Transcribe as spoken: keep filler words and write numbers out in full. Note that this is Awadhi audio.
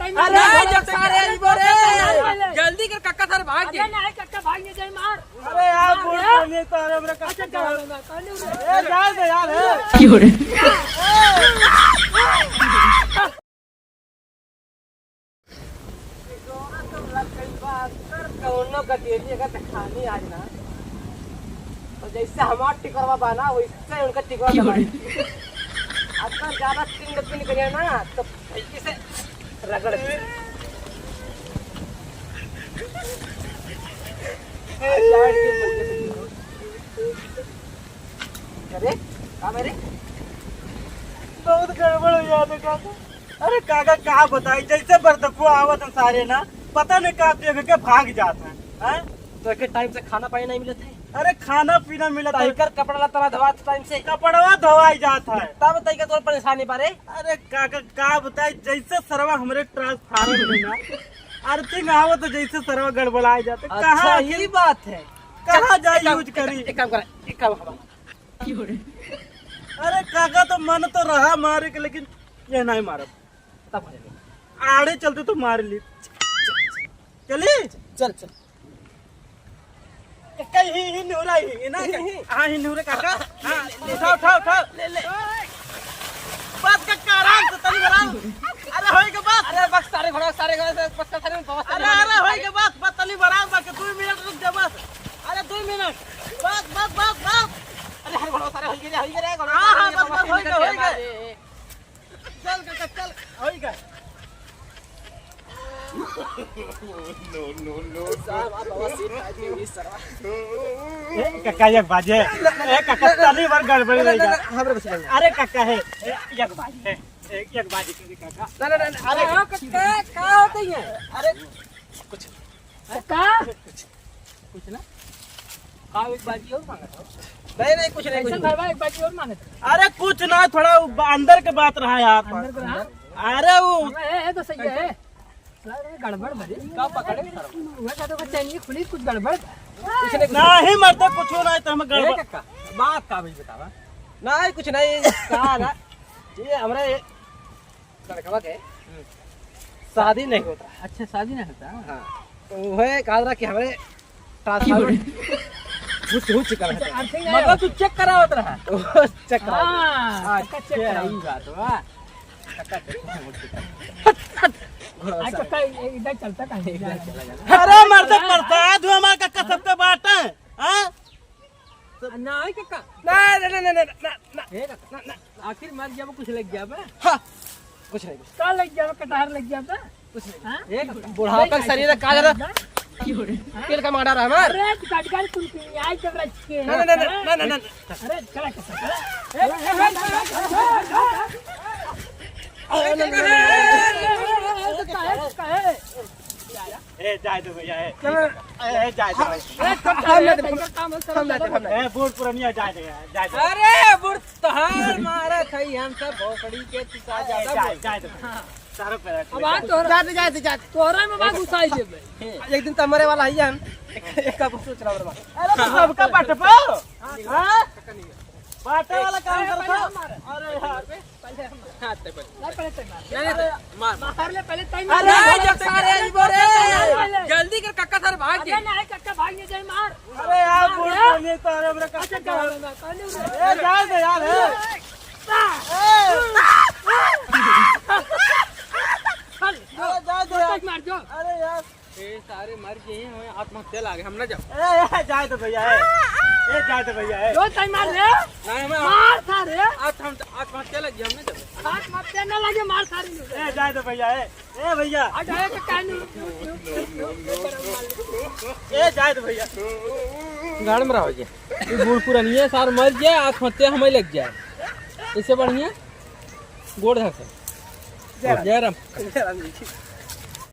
अरे, जब सारे आई बोले, जल्दी कर, कक्का सारे भाग गए। अरे, नहीं, कक्का भाग नहीं जाए, मार। अरे यार, मार बूढ़ यार। पुरानी तो, अरे, हमरा कक्का अच्छा, चलो, चलो। मैं, मैं, मैं, ए, जाए दे यार, ए। क्यों रे? कौनो गतिविधि अगर दिखानी आज ना, तो जैसे हमार टिकरवा बा ना, वैसे उनका टिकरवा क्यों बा। रे? अगर ज्यादा टिंग टिंग करिया ना, तो ऐसे रगड़ दे। अरे, का मेरे? बहुत गड़बड़ हो जाता काका। अरे काका, का बताई, जैसे बरदकुआ आवत हैं सारे ना, पता नहीं का देख के भाग जात हैं, हैं? तो एक टाइम से खाना पानी नहीं मिलत है? अरे खाना पीना मिलत है। तैकर कपड़ा लत्ता धोआ टाइम से? कपड़वा धोवाई जात है। तब तैका तोर परेशानी बारे? अरे काका, का बताई, जैसे सरवा हमरे ट्रांसफार्मर में ना, अर्थिंग आवत तो जैसे सरवा गड़बड़ाई जात है। अच्छा, कहाँ ये बात है। कहाँ चल, जाई एक काम, यूज करी? एक काम करा, एक काम हमारा। अरे काका, तो मन तो रहा मारे के, लेकिन ये नहीं मारब। तब हो जाएगा। आड़े चलते तो मार ली। चली? चल, चल। कहीं ही, ही निहुरा ही, ही ना? ही, ही। हाँ, ही निहुरे काका। हाँ, ले, ले, उठाओ, ले। उठाओ, उठाओ। ले, ले। बस काका, आराम से, तनी आराम। अरे, होई के बस। अरे, बस, सारे घोड़ा, सारे घोड़ा से, बस का सारे में बस अरे, अरे, होई के बस, बस तनी आराम, बस दो मिनट रुक जा, बस। अरे, दो मिनट। बस, बस, बस, बस। अरे, हर घोड़ा सारे होई के रे, होई के रे, घोड़ा हाँ, हाँ, सारे बस, बस, होई के, होई के। ए, ए, ए। चल काका, चल, होई गए। No, no, no। साहब, आप आवाज सीट काट ली, सरवा। ए, काका, एक बाजे। ए, काका, तनी बार गड़बड़ी ना, ना, रही ना, है। ना, हमरे बस में। अरे, काका है। ए, एक बाजे। ए, एक बाजे, काका। ना, ना, ना, ना, अरे, अरे, काका, का होता है? अरे, कुछ। का? कुछ ना। का एक बाजी और मांगत हो? नहीं, नहीं, कुछ नहीं, कुछ कैसन नहीं। भाई, एक बाजी और मांगत हो? अरे कुछ ना, थोड़ा वो ब-, अंदर के बात रहा यार। अंदर के रहा? अरे वो अरे, ए, ए, तो सही है। अरे, गड़बड़ भरी। का पकड़े? वह कहते, "बच्चा, नहीं खुली, कुछ गड़बड़।" कुछ नहीं, कुछ नहीं। नहीं, मरते कुछ हो ना, तो हम ए, गड़बड़। काका, बात का भी बतावा। नहीं, कुछ नहीं, का ना, ये हमरे लड़कवा के हम्म। शादी नहीं होता। अच्छा, शादी नहीं होता? हाँ। तो वह कहा रहा कि हमें transformer हुच, हुच कर रहा है। अच्छा, अर्थिंग नहीं मतलब होता। तू check करावत रहा? वो check करावत रहा। हाँ, अच्छा, चक्का check करावत। यही बात हुआ। चक्का check करावत। हट, हट। घोड़ा अच्छा, सा। का इधर चलता का नहीं? इधर चला जाता। अरे, मरते हाँ। पड़ता है, तू हमारे कक्का सबके बाटे, हाँ? ना, आई काका। ना, ना, ना। हे काका। ना, ना। आखिर मर जाबो, कुछ लग जाबे? हाँ, कुछ नहीं, कुछ। का लग जाबे? कटहर लग जाबे? कुछ नहीं। हाँ? हे काका। बुढ़ापा के शरीर का जरा हाँ? तेल का माड़ा रहा हमार। अरे, काट काट कुल पी, आई जब रख के। ना, ना, ना, ना, ना, ना, ना। अरे, चला, चला, चला। अरे, काका, काका, काका। ए, जाए दो भैया, ए। चलो। ए, ए, जाए दो भाई। अरे, कब हम जाए? ना दे, कब हम ना दे, हम ना दे। ए, बूढ़ पुरनिया, जाए दो यार, जाए दो। अरे, बूढ़ तोहार मारा था, हम सब भोसड़ी के, तू का ए, ज्यादा जाए, बोल। जाए दो। हाँ। सारो पे रख अब ले। आज तोहरा जाए दे, जाए दे, जाए दे। तोहरा में बात घुसाई देबे। एक दिन तो मरे वाला है हम। एक, एक का सोच रहा हूँ। अरे, तो सबका बटपो। हाँ? बाटे वाला काम अरे, करता। पहले हम मारे। अरे यार। पहले हम मारे। हाँ, ते बोल। नहीं, पहले ते मार। नहीं, नहीं, मार, मार। मार ले, पहले तैं अरे, मार। जब सारे आई बोले। पहले। जल्दी कर, कक्का सारे भाग अरे, गए। नहीं, कक्का भाग नहीं जाए, मार। अरे यार, मार बूढ़ यार। बोलिए तो, अरे, मेरा अच्छा, कक्का चलो, भाग। मैं, मैं, पहले उधर। ए, जाए दे यार, ए। ए। चल, अरे, जाए दे यार। तक मार जो। अरे यार। ए, सारे मर गए हैं, हमें आत्महत्या लागे, हम ना जाओ। ए, ए, जाए तो भैया, ए। ए, जाए तो भैया, ए। जो ताई मार रे। नहीं, हमें मार सारे। आत्म-, आत्महत्या लगी, हम ना जाओ। आत्महत्या ना लगे, मार सारे लोग। ए, जाए तो भैया, ए। ए, भैया। आ जाए तो कानून। ए, जाए तो भैया। गाड़ में रहो जी। ये बूढ़ पुरानिया सार मर जाए, आत्महत्या हमें लग जाए। इससे बढ़िया गोड़ धर से। जय राम। जय राम। जय राम जी।